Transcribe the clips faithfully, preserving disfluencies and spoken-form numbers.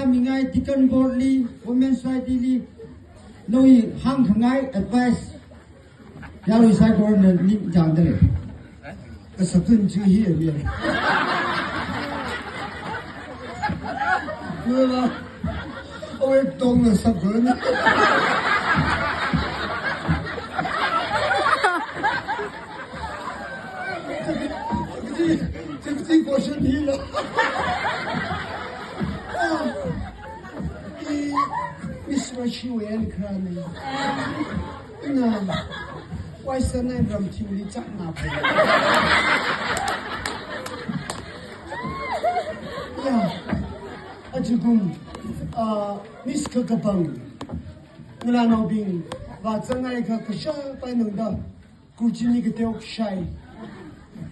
Mingai Deacon Board li, Women Society li, nawui hāngkhangai advice. Yarui saikorana ningchāngda lei. Kasakun chi hi mi. Wala, awui tongna sakun. Fifty, fifty question hila. Ah, i, Miss Rashi wen krani. Ina, wai sanai ram tingli chak na pa. Ya, ajikum, ah, Miss Kakapang. Ngalānaobing, vāzangai ka kasha painungda. Kuchini kateo shai.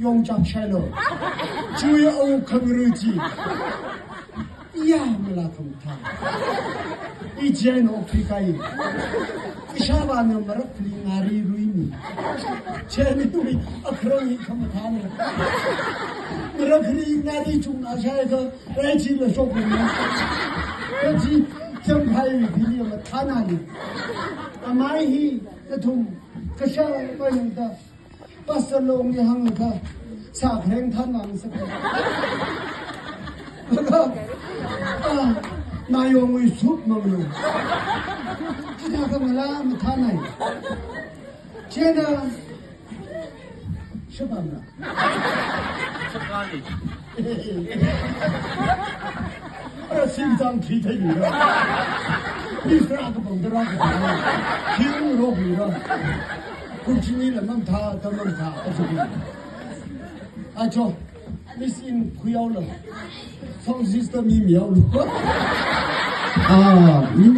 Yongchak shailo. Chui au kangru chi. Iya mala khamtha. Ijen okpi kai. Ishava na marakli ngari ruini. Cheni tui akrang i khamtha ne. Marakli ngari chungna shai ka. Raichi la shokni. Kachi chang khai ri pili mathana ni. Amai hi nathum kasha painungda. Pastor Longli hānglaga, sākhareng thanvang sākha. Laga, ah, nayongwui sup manglu. Chithākha ngalā mathānai. Chieina, shapamla. Ara singzang thi thei lira. Misra kapang dara kapang. Hing ro lira. Kuchini la mamtha, ta mamtha, ajo. Ajo, Miss in khuiyaolo. Sound system mi miyaolo. Ah, mi